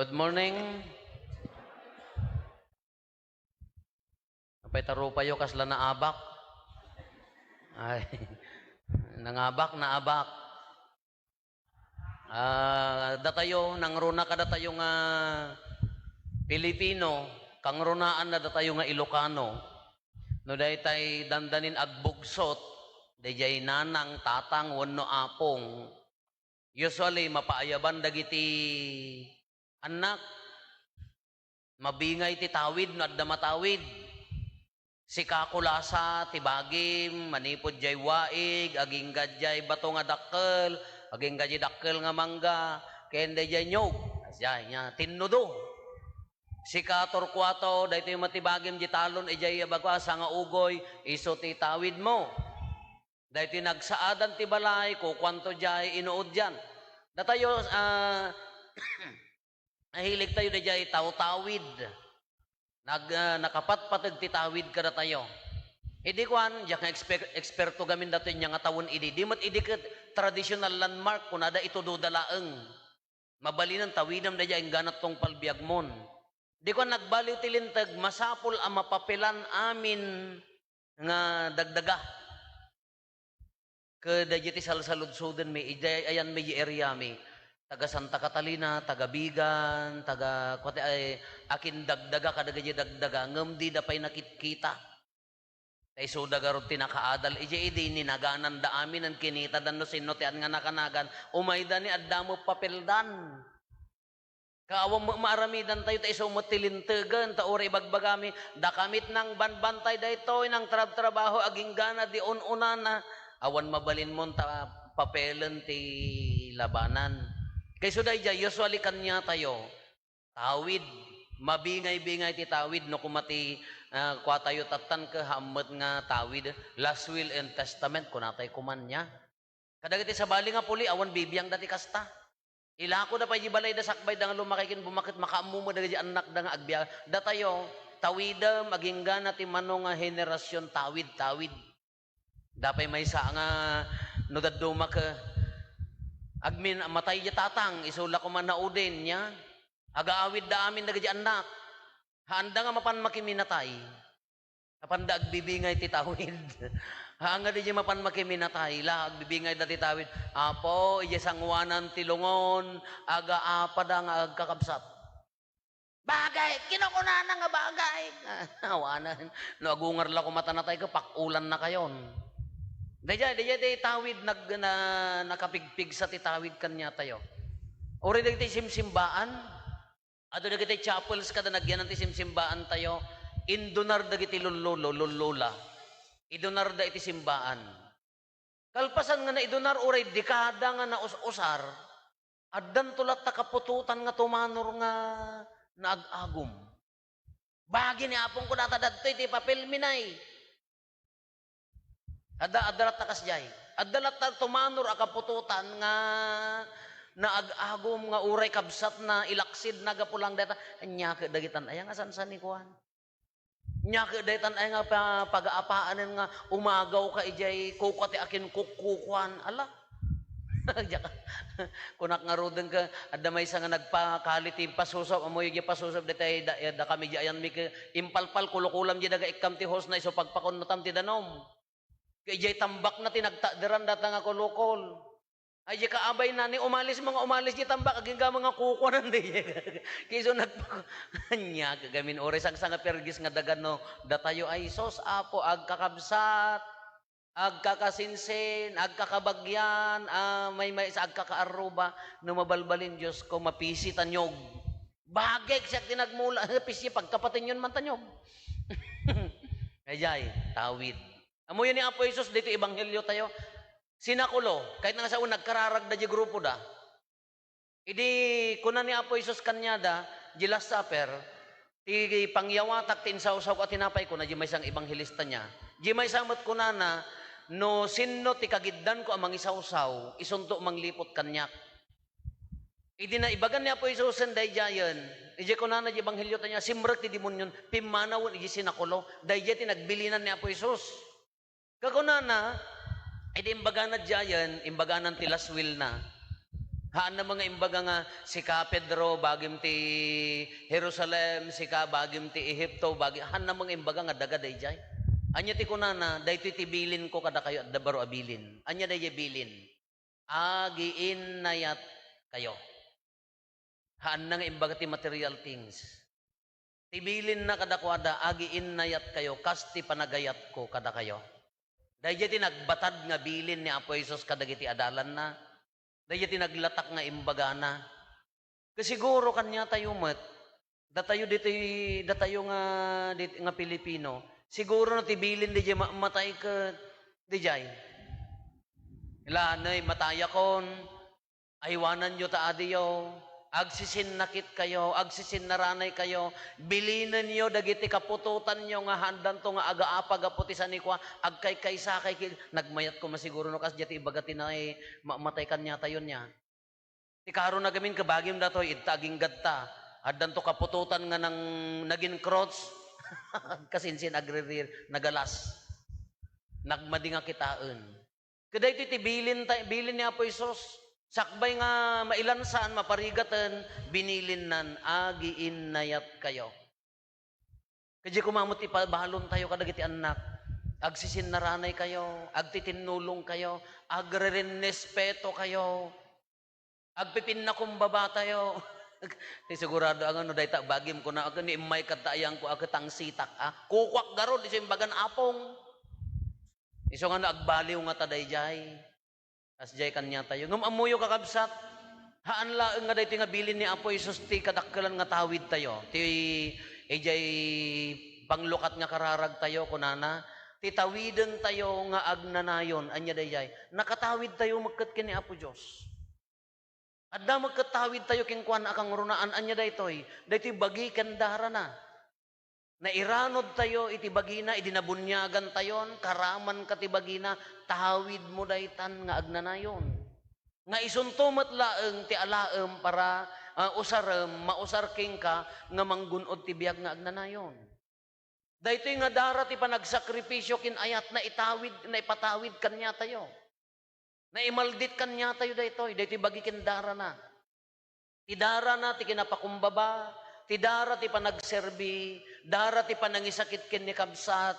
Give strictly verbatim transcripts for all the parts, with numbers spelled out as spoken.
Good morning. Apay ta rupayo kasla naabak? Ay, nangabak, naabak. Ah, datayo, nangruna kadatayo nga Pilipino, kangrunaanna datayo nga Ilocano. No daytay dandanin agbugsot, dayjay nanang, tatang, wenno apong. Usually, mapaayaban dagiti annak. Mabingay ti tawid no adda matawid. Sika kulasa ti bagim, manipud jay waig, agingga jay bato nga dakkel, agingga jay dakkel nga mangga, ken dayjay nyog. Jay, nya, tinnudo. Sika Torcuato, daytoy met ti bagim, jay talon, ijay abago, asa nga ugoy, isu ti tawidmo. Daytoy nagsaadan ti balay, kukuanto jay, inuod dian. Datayo, ah, nahilig tayo dayjay tawtawid. Nag-, ah, nakapatpateg ti tawid kadatayo. Idi kuan, diak nga eksper-, eksperto gamin datoy nia nga tawen idi. Di met idi ket traditional landmark, kunada itudo da laeng. Mabalinen tawidem dayjay inggana tungpal biagmon. Di kuan, nagbaliw ti linteg, masapul a mapapelan amin nga dagdaga. Ket dayjay ti salsaludsodenmi, idi ayanmi di area mi. Taga Santa Catalina, taga Vigan, taga, kuwate ay, akin dagdaga, kadagiti dagdaga, ngem dida pay nakitkita. Ta isuda garud ti nakaadal, idiay idi, ninagananda amin, kinitadan no sinno ti an nga nakanagan, umayda ni adda met papeldan. Ka awan met maaramidantayo ta isu met ti lintegen, ta uray ibagbagami, dakami ti nangbanbantay daytoy, nangtrabtrabaho, agingga na di un-unana, awan mabalinmon ta papelen ti labanan. Kayso daydiay, usually kaniatayo, tawid. Mabingay-bingay ti tawid, no koma ti, ah, kuatayo tattan ket hammet nga tawid, last will and testament, kunatay koma nia. Kadagiti sabali nga puli, awan bibiangda ti kasta. Ilakoda pay di balayda sakbayda nga lumaki ken bumakket, makaammo met dagiti annakda nga agbiag. Datayo, tawidem, agingga na ti mano nga henerasyon, tawid, tawid. Dapay maysa nga no dadduma ket agmin-, matay di tatang, isu la koma naudin, nia. Agaawidda amin dagiti annak. Haanda nga mapan makiminatay. Apanda agbibingay ti tawid. Haan nga di mapan makiminatay, la agbibingayda ti tawid. Apo, idiay sangoanan ti lungon, agaapada nga agkakabsat. Bagay, kinukunana nga bagay. Awanan, no agungar la koma ta natay ket pakulanna kayon. Daydiay, daydiay ti tawid nag-, na, nakapigpigsa ti tawid kaniatayo. Uray dagiti simsimbaan, adu dagiti chapels kada nagyanan ti simsimbaantayo, indunar dagiti lullulo, lullola. Idunarda iti simbaan. Kalpasan nga naidunar uray dekada nga naus-usar, addanto latta kaputotan nga tumanor nga naag-agum. Bagi ni Apong kunata, dagtoy ti papelmi nay. Adda, adda latta kasdiay. Adda latta tumanor a kaputotan nga naag-agum nga uray kabsatna, ilaksidna gapu lang dayta. Ania ket dagitan aya nga sansanikuan. Nia ket daytan ay nga pa-, pagaapaanen nga umagaw ka idiay kukua ti akin kukkukuan. Ala. Diak, kunak ngaruden ket adda maysa nga nagpakali ti pasusop, ammoyo diay pasusop, daytay da-, dakami diay ayanmi ket impalpal, kulukulam diay daga ikkam ti hose na isu pagpakunnotam ti danum. Ket idiay tambakna ti nagtakderan data nga kulukol. Ay, di kaabayna, ni umalismo nga umalis di tambak, agingga nga kukuanan di. Kiso nagpa-, ania, gamin uray sangsangapergis nga daga no datayo ay, sus, Apo, agkakabsat, agkakasinsin, agkakabagyan, a, maymaysa agkakaarruba, no mabalbalin, Diosko, mapisi ta nyog. Bagek siak ti nagmula, pisi pagkapatinyon man ta nyog. Ayay, tawid. Ammoyo ni Apo Jesus ditoy ebangheliotayo. Sinakulo, ket nga sao nagkararagda diay grupoda. Idi kuna ni Apo Jesus kaniada, diay Last Supper, "Ti pangyawatak ti insawsawko a tinapay," kuna diay maysa nga ebanghelista nia. Diay maysa met kunana, "No sinno ti kagiddanko a mangisawsaw, isunto mangliput kaniak." Idi naibagan ni Apo Jesusen daydiayen, idiay kunana diay ebangheliotayo, simrek ti demonyon, pimmanawen idiay sinakulo. Daydiay ti nagbilinan ni Apo Jesus. Kakunana, idi imbagana diayen, imbaganan ti last will na. Haanna nga imbaga nga, "Sika, Pedro, bagim ti Jerusalem, sika, bagim ti Ehipto, bagi," haanna nga imbaga nga daga dayjay. Ania ti kunana, "Daytoy ti bilinko kadakayo," adda baro a bilin. Ania dayjay bilin? Agiinnayatkayo. Haanna nga imbaga ti material things. Ti bilinna kadakuada, "Agiinnayatkayo kas ti panagayatko kadakayo." Dayjay ti nagbatad nga bilin ni Apo Jesus kadagiti adalanna. Dayjay ti naglatak nga imbagana. Ket siguro kaniatayo met, datayo ditoy, datayo nga, dit-, nga Pilipino, siguro no ti bilin dayjay mammatay ket dayjay. Lanay, matayakon, aywananyo ta adiyo, agsisinnakitkayo, agsisinnaranaykayo, bilinenyo dagiti kaputotanyo nga haandanto nga agaapa gapu ti sanikua, agkaykaysakay ki-, nagmayat koma siguro no kasdiay ti ibaga ti nay-, ma-, matay kaniatayo nia. Ti karona gamin, kabagim datoy, idta aginggadta. Addanto kaputotan nga nang-, nagin crotch. Kasinsin agririr, nagalas. Nagmadi nga kitaen. Kadaytoy ti bilin ta-, bilin ni Apo Jesus. Sakbay nga mailansan, maparigaten, binilinnan, "Agiinnayatkayo." Kadi koma met ti pabalontayo kadagiti annak. Agsisinnaranaykayo, agtitinnulongkayo, agrerenespetokayo, agpipinnakumbabatayo. Ti sigurado a nga no dayta bagim kuna, a ket ni immay kadta ayangko a ket tangsitak, a. Kukuak garud, isu imbagan apong. Isu nga no agbaliw ngata dayjay. Kasdiay kaniatayo. Ngem ammoyo, kakabsat, haan laeng nga daytoy nga bilin ni Apo Jesus ti kadakkelan nga tawidtayo. Ti idiay panglukat nga kararagtayo, kunana, ti tawidentayo nga agnanayon. Ania dayjay? Nakatawidtayo met ket ken ni Apo Dios. Adda met ket tawidtayo kenkuana a kangrunaan. Ania daytoy? Daytoy bagi ken darana. Nairanodtayo iti bagina idi nabuniagantayon, karamanka ti bagina, tawidmo daytan nga agnanayon. Nga isunto met laeng ti alaem para, ah, usarem, mausar kenka nga manggun-od ti biag nga agnanayon. Daytoy nga dara ti panagsakripisio ken ayat, naitawid, naipatawid kaniatayo. Naimaldit kaniatayo daytoy, daytoy bagi ken darana. Ti darana ti kinapakumbaba, ti dara ti panagserbi, dara ti panangisakit ken ni kabsat,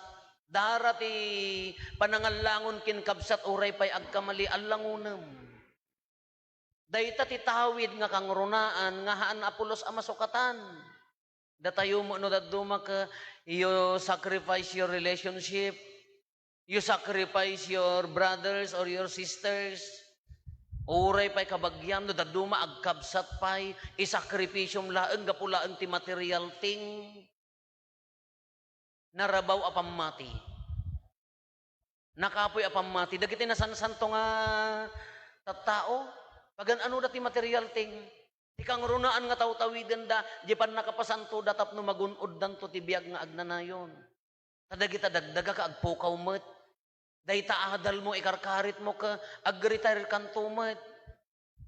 dara ti panangallangon ken kabsat uray pay agkamali, allangonem. Dayta ti tawid nga kangrunaan nga haan a pulos a masukatan. Datayo met no dadduma ket, you sacrifice your relationship, you sacrifice your brothers or your sisters. Uray pay kabagiam no dadduma agkabsat pay, isakripisiom laeng gapu laeng ti material thing. Narabaw a pammati. Nakapuy a pammati. Dagiti nasansanto nga tattao, pagan-anoda ti material thing. Ti kangrunaan nga tawtawidenda, di pannakapasantoda tapno magun-oddanto ti biag nga agnanayon. Ta dagita dagdagaka agpukaw met. Dayta adalmo, ikarkaritmo, ket agretire kanto met.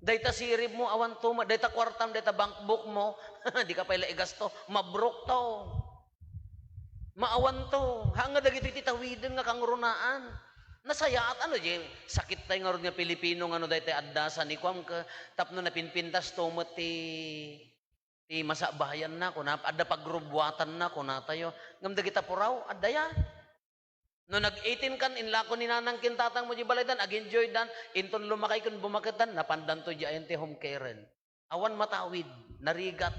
Dayta siribmo, awanto met. Dayta kuartam, dayta bankbookmo, dika pay la igasto. Mabrokto. Maawanto. Haan nga dagitoy ti tawiden nga kangrunaan. Nasayaat, ano, di, sakittay ngarud nga Pilipino nga no daytay adda sanikuam ket tapno napinpintasto met ti, ti masabayanna, kuna, adda pagrubuatanna, kunatayo. Ngem dagita puraw, addaya. No nag-eighteen kan, inlako ni nanang ken tatangmo di balaydan, ag-enjoydan, inton lumakay ken bumaketdan, napandanto di ayan ti home care-en. Awan matawid, narigat.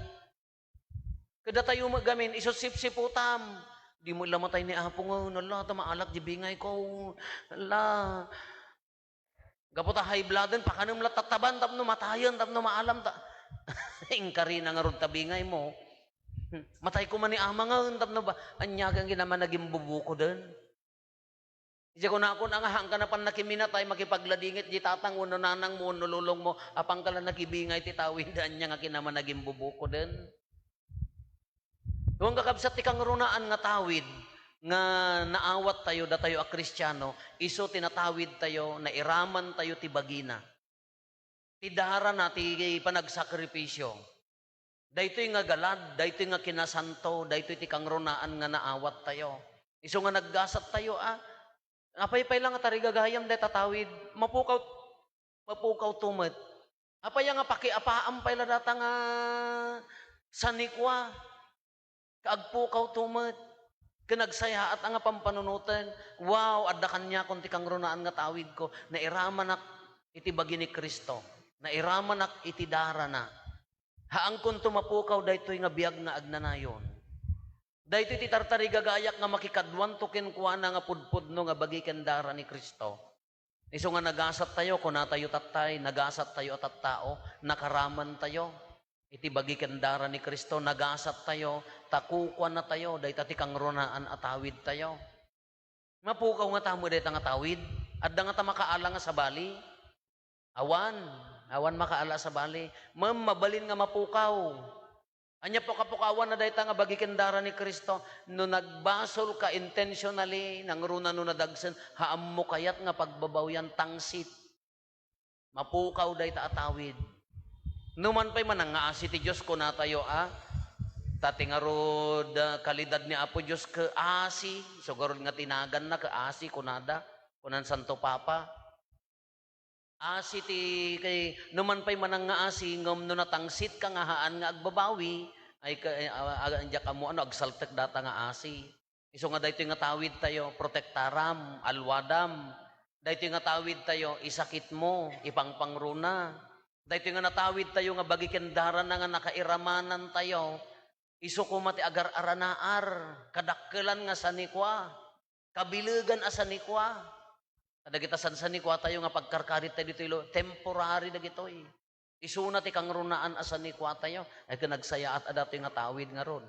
Kadatayo met gamin, isu sipsiputam. Di met la matay ni Apo nga, ala, ta maalat di bingayko. Ala. Gapu ta high blooden, pakanem la tattaban tapno matayen, tapno maalam ta. Inkarina ngarud ta bingaymo. Matay koma ni Ama ngaen tapno ba, ania nga kinamanagimbubukuden. Idiay kunakon, nga haanka napan nakiminatay, makipagladingit di tatang wenno nanangmo wenno lolongmo, apanka la nakibingay ti tawid, ania nga kinamanagimbubukuden. Wen, kakabsat, ti kangrunaan nga tawid nga naawattayo, datayo a Kristiano, isu ti natawidtayo, nairamantayo ti bagina. Ti darana ti panagsakripisio. Daytoy nga galad, daytoy nga kinasanto, daytoy ti kangrunaan nga naawattayo. Isu nga naggasattayo, a, apay pay la nga tarigagayam dayta tawid, mapukaw, mapukawto met. Apay nga pakiapaam pay la data nga sanikua? Kaagpukaw to met. Ken nagsayaat a nga pampanunoten. Wow, adda kaniakon ti kangrunaan nga tawidko. Nairamanak iti bagi ni Cristo. Nairamanak iti darana. Haankonto mapukaw daytoy nga biag nga agnanayon. Daytoy ti tartarigagayak nga makikaduanto kenkuana nga pudpudno nga bagi ken dara ni Cristo. Isu nga nagasat tayo, kunatayo tattay, nagasat tayo a tattao, nakaraman tayo. Iti bagi ken dara ni Cristo, nagasat tayo, ta kukuana tayo, dayta ti kangrunaan a tawid tayo. Mapukaw nga tamo dayta nga tawid? Adda nga ta makaala nga sabali? Awan. Awan makaala a sabali. Mem, mabalin nga mapukaw. Ania pukapukawan na dayta nga bagi ken dara ni Cristo? No nagbasol ka intentionally, nangruna no nadagsen, haammo kayat nga pagbabawian, tangsit. Mapukaw dayta a tawid. Numan pay manangngaasi ti Dios, kunatayo a, ta ti ngarud, ah, kalidad ni Apo Dios ket asi, isu garud nga ti naganna ket asi, kunada, kunan Santo Papa. Asi ti kay, numan pay manangngaasi, ngem no natangsit ka nga haan nga agbabawi, ay ka, ay, ah, ah, diak ammo ano, agsaltek data nga asi. Isu nga daytoy nga tawid tayo, protektaram, alwadam. Daytoy nga tawid tayo, isakitmo, ipangpangruna. Daytoy nga natawid tayo nga bagi ken darana nga nakairamanan tayo, isu koma ti agar-aranaar, kadakkelan nga sanikua, kabilegan a sanikua. Kadagita sansanikua tayo nga pagkarkarit tayo ditoy lo-, temporary dagitoy. Isuna ti kangrunaan a sanikua tayo. Ay, ken nagsayaat a datoy nga tawid ngarud.